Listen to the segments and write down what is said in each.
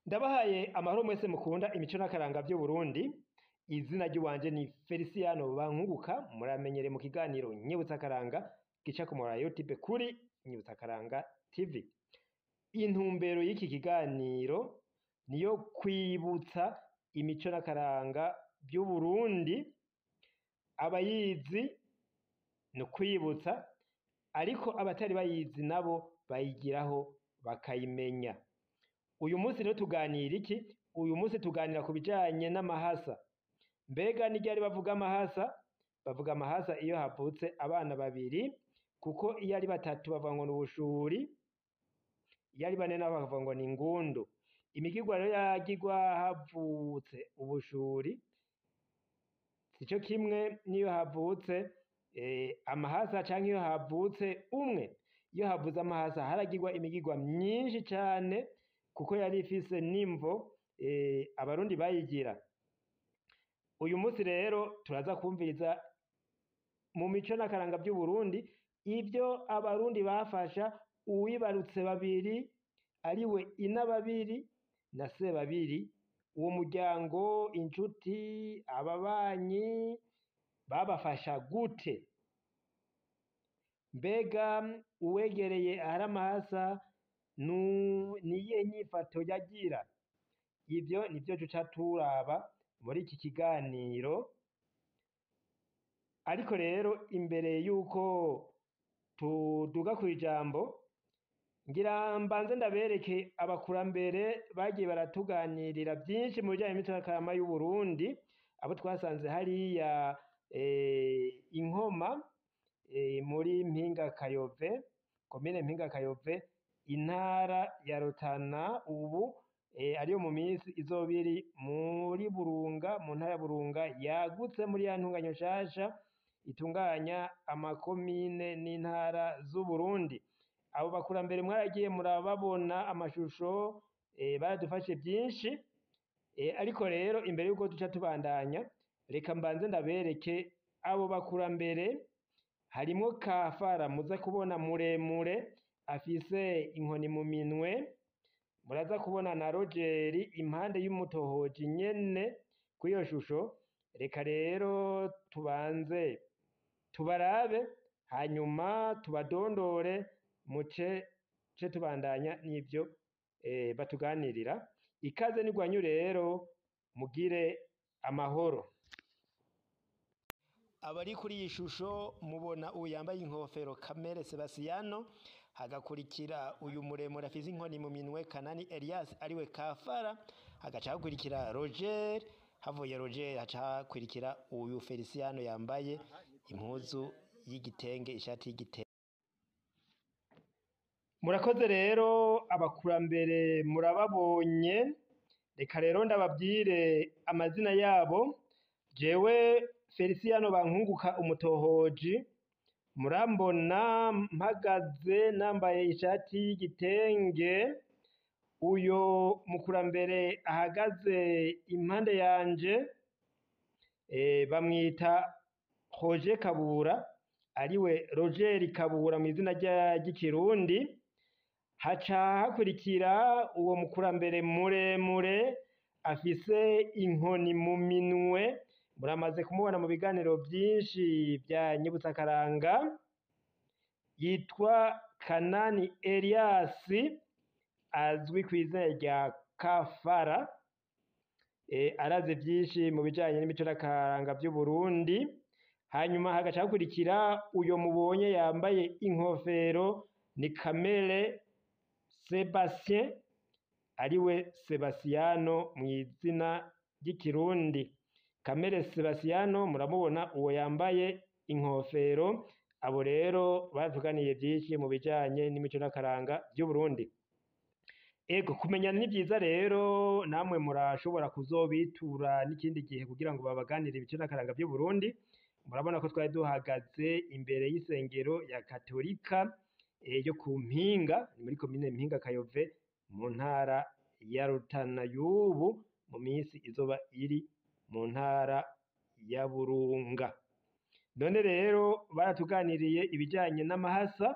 Ndabahaye amahoro mwese mukunda imico n'akaranga vy'Uburundi. Izina ry'iwanje ni Feliciano Bankunguka, muramenyere mu kiganiro Nyibutsa Akaranga gica ku muhora YouTube kuri Nyibutsa Akaranga TV. Intumbero y'iki kiganiro niyo kwibutsa imico n'akaranga vy'Uburundi, abayizi ni ukwibutsa, ariko abatari bayizi nabo bayigiraho bakayimenya. Uyu munsi rero tuganira iki? Uyu munsi tuganira ku bijanye n'amahasa. Mbega ni ryari bavuga amahasa? Bavuga amahasa iyo havutse abana babiri, kuko iyo ari batatu bavuga ngo ni ubushuri, iyo ari bane nabo bakavuga ngo ni ingundu. Imigirwa rero yagirwa havutse ubushuri, sico kimwe n'iyo havutse amahasa canke iyo havutse umwe. Iyo havuze amahasa haragirwa imigirwa myinshi cane, kuko yari ifise n'imvo abarundi bayigira. Uyu munsi rero turaza kwumviriza mu mico n'akaranga vy'Uburundi ivyo abarundi bafasha uwibarutse babiri, ariwe Inababiri na Sebabiri. Uwo muryango, incuti, ababanyi babafasha gute? Mbega uwegereye ahari amahasa niyihe nyifato yagira? Ivyo nivyo duca turaba muri iki kiganiro. Ariko rero imbere yuko tuduga kw'ijambo, ngira mbanze ndabereke abakurambere bagiye baratuganirira vyinshi mu bijanye n'imico n'akaranga y'Uburundi, abo twasanze hariya Inkoma, muri Mpinga Kayove, komine Mpinga Kayove, intara ya Rutana, ubu ariyo mu minsi izoba iri muri Burunga, mu ntara ya Burunga yagutse muri ya ntunganyo nshasha itunganya amakomine n'intara z'Uburundi. Abo bakurambere mwaragiye murababona amashusho, baradufashe vyinshi, ariko rero imbere yuko duca tubandanya, reka mbanze ndabereke abo bakurambere. Harimwo Kafara muza kubona muremure afise inkoni mu minwe, muraza kubona na Rogeri impande y'umutohoji nyene kw'iyo shusho. Reka rero tubanze tubarabe, hanyuma tubadondore, muce ce tubandanya n'ivyo batuganirira. Ikaze n'igwanyu rero, mugire amahoro. Abari kuri iyi shusho mubona uyu yambaye inkofero Kamere Sebastiano, hagakurikira uyu muremure afise inkoni mu minwe Kanani Elias ariwe Kafara, hagaca hakurikira Roger, havuye Roger haca hakurikira uyu Feliciano yambaye impuzu y'igitenge, ishati y'igitenge. Murakoze rero abakurambere murababonye, reka rero ndababwire amazina yabo. Jewe Feliciano Bankunguka umutohoji, murambona mpagaze nambaye ishati y'igitenge. Uyo mukurambere ahagaze impande yanje bamwita Roger Kabura, ariwe Roger Kabura mu izina ry'ikirundi. Haca hakurikira uwo mukurambere muremure afise inkoni mu minwe, muramaze kumubona mu biganiro vyinshi vya Nyibutsa Akaranga, yitwa Kanani Elias, azwi kw'izina rya Kafara, arazi vyinshi mu bijanye n'imico n'akaranga vy'Uburundi. Hanyuma hagaca hakurikira uyo mubonye yambaye inkofero ni Kamere Sebastien, ariwe Sebastiano mw'izina ry'ikirundi. Kamere Sebastiano muramubona uwo yambaye inkofero. Abo rero baratuganiye vyinshi mu bijanye n'imico n'akaranga vy'Uburundi. Ego, kumenyana ni vyiza rero, namwe murashobora kuzobitura n'ikindi gihe kugira ngo babaganire imico n'akaranga vy'Uburundi. Murabona ko twari duhagaze imbere y'isengero ya Katolika yo ku Mpinga, ni muri komine Mpinga Kayove, mu ntara ya Rutana y'ubu, mu minsi izoba iri mu ntara ya Burunga. None rero baratuganiriye ibijanye n'amahasa,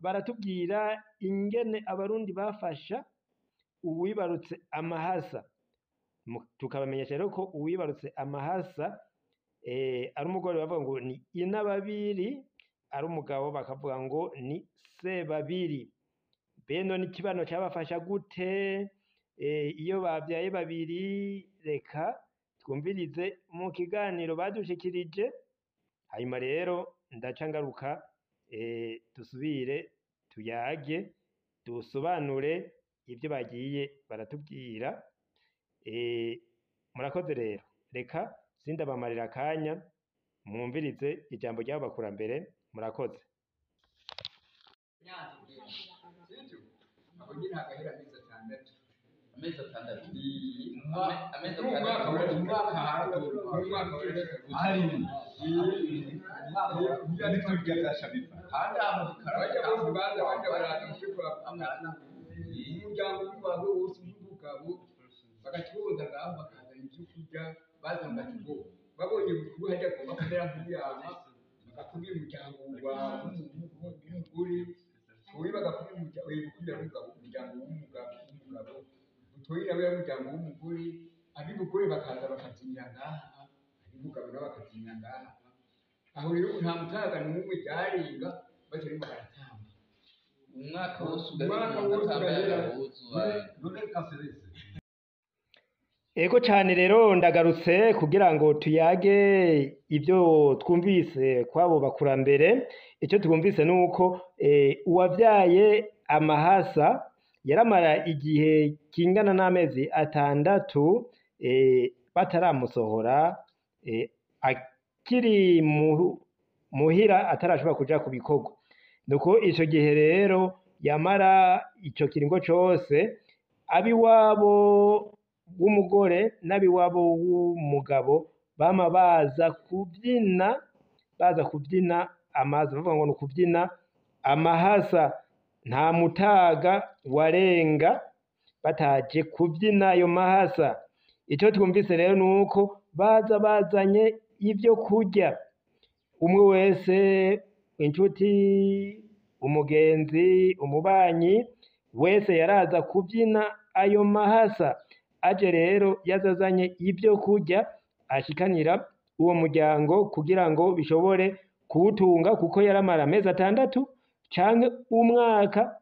baratubwira ingene abarundi bafasha uwibarutse amahasa. Tukabamenyesha rero ko uwibarutse amahasa ari umugore bavuga ngo ni inababiri, ari umugabo bakavuga ngo ni sebabiri. Beno n'ikibano cabafasha gute iyo bavyaye babiri? Reka twumvirize mu kiganiro badushikirije, hanyuma rero ndaca ngaruka dusubire tuyage dusobanure ibyo bagiye baratubwira. Murakoze rero, reka sindabamarira akanya, mwumvirize ijambo ry'abo bakurambere. Murakoze. Sibyo, aho nyine hagahera amezi 6. Amezi 6. Amezi Amezi 6 6. Umwaka umwaka Ari n'ibyo byasha biva. Kandi aho abajya bose baza bajya baraza gushikwa umuryango w'iwawe wose w'umugabo bagacuruza ngaho, bakazana ibyo kurya, baza bagacuruza babonye bukuru hajya agomba kumera nk'uyama, bagakubira umuryango wawe w'umugore toyi, bagakubira umuryango w'umugabo, umuryango w'umugabo w'umugabo butoyi nawe umuryango w'umugore, ab'umugore bakaza bakabyinira ngaha, ab'umugabo nabo bakabyinira ngaha. Aho rero nta mutaga n'umwe byarenga batarimo baratamba. Umwaka wose ugahera Umwaka umuntu wose atambaye ugahera. agahuzu. None kaserese. Ego cane, rero ndagarutse kugira ngo tuyage ibyo twumvise kwabo bakurambere. Icyo twumvise nuko uwavyaye amahasa yaramara igihe kingana n'amezi 6 bataramusohora, akiri muhira atarashobora kuja ku bikorwa. Nuko ico gihe rero yamara ico kiringo cose, abiwabo w'umugore n'abiwabo w'umugabo bama baza kubyina, baza kubyina amazi, bavuga ngo ni ukubyina amahasa. Nta mutaga warenga bataje kubyina ayo mahasa. Icyo twumvise rero ni uko baza bazanye ibyo kurya, umwe wese, inshuti, umugenzi, umubanyi wese yaraza kubyina ayo mahasa. Aje rero yazazanye ibyo kurya ashikanira uwo muryango kugira ngo bishobore kuwutunga, kuko yaramara amezi 6 canke umwaka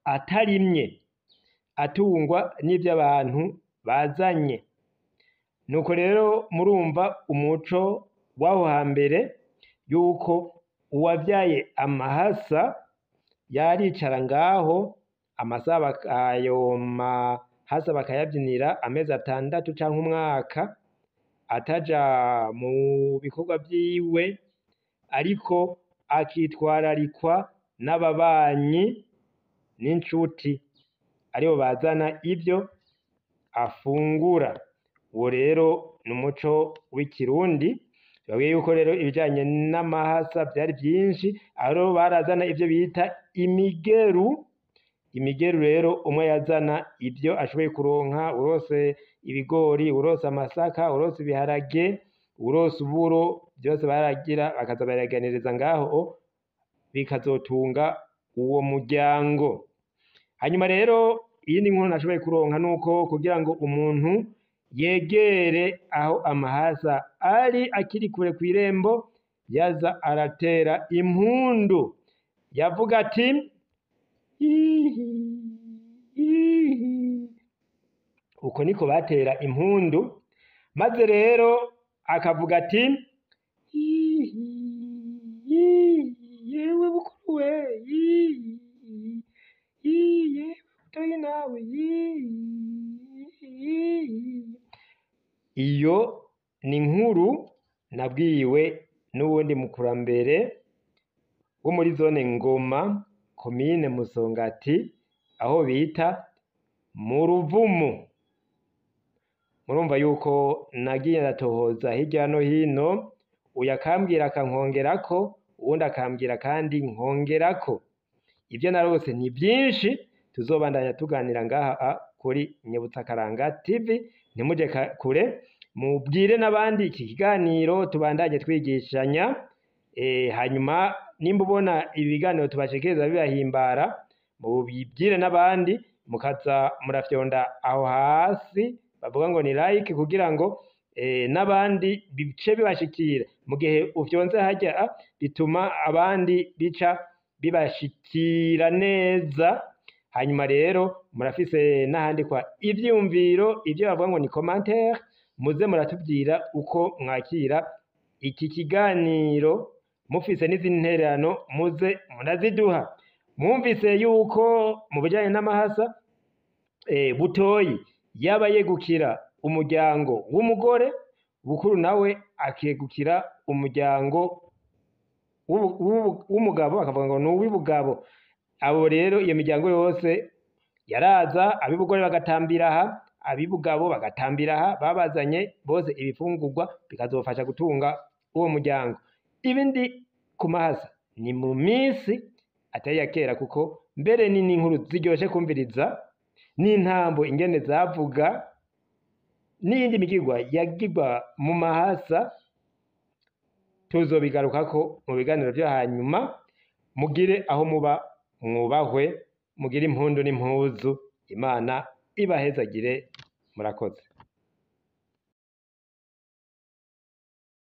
atarimye, atungwa n'ivyo abantu bazanye. Nuko rero murumva umuco w'aho hambere yuko uwavyaye amahasa yaricara ngaho amasaha, ayo mahasa bakayabyinira amezi 6 canke umwaka, ataja mu bikorwa vyiwe, ariko akitwararikwa n'ababanyi n'inshuti aribo bazana ibyo afungura. Uwo rero ni umuco w'ikirundi. Babwiye yuko rero ibijanye n'amahasa vyari vyinshi, aho barazana ivyo bita imigeru. Imigeru rero umwe yazana ibyo ashoboye kuronka, urose ibigori, urose amasaka, urose ibiharage, urose uburo, byose baragira bakaza baraganiriza ngaho, bikazotunga uwo muryango. Hanyuma rero iyindi nkuru nashoboye kuronka nuko kugira ngo umuntu yegere aho amahasa ari akiri kure kw'irembo, yaza aratera impundu, yavuga ati ihi ihi. Uko niko batera impundu, maze rero akavuga ati ihi ihi, yewe bukuru we, ihi ihi, yewe butoyi nawe, ihi ihi. Iyo ni inkuru nabwiwe n'uwundi mukurambere wo muri zone Ngoma, komine Musongati, aho bita mu Ruvumu. Murumva yuko nagiye ndatohoza hirya no hino, uyu akambwira akankongerako, uwundi akambwira kandi nkongerako. Ibyo narose ni byinshi, tuzobandanya tuganira ngaha kuri Nyibutsakaranga TV. Ntimuje kure, mubwire n'abandi iki kiganiro, tubandanye twigishanya. Hanyuma nimba ubona ibiganiro tubashikiriza bibahimbara, mubibwire n'abandi. Mukaza murafyonda aho hasi bavuga ngo ni like, kugira ngo n'abandi bice bibashikira. Mu gihe ufyonze hajya, bituma abandi bica bibashikira neza. Hanyuma rero murafise n'ahandikwa ivyiyumviro, ivyo bavuga ngo ni commentaire. Muze muratubwira uko mwakira iki kiganiro. Mufise n'izindi ntererano, muze muraziduha. Mwumvise yuko mu bijanye n'amahasa, Butoyi yaba yegukira umuryango w'umugore, Bukuru nawe akegukira umuryango w'umugabo, akavuga ngo ni uw'ibugabo. Abo rero, iyo miryango yose yaraza, ab'ibugore bagatambira aha, ab'ibugabo bagatambira aha, babazanye bose ibifungurwa bikazofasha gutunga uwo muryango. Ibindi ku mahasa ni mu minsi atari iya kera, kuko mbere ni n'inkuru ziryoshe kumviriza, n'intambo ingene zavuga, n'iyindi migirwa yagirwa mu mahasa, tuzobigarukako mu biganiro vyo hanyuma. Mugire aho muba mwubahwe, mugire impundu n'impuzu, Imana ibahezagire. Murakoze.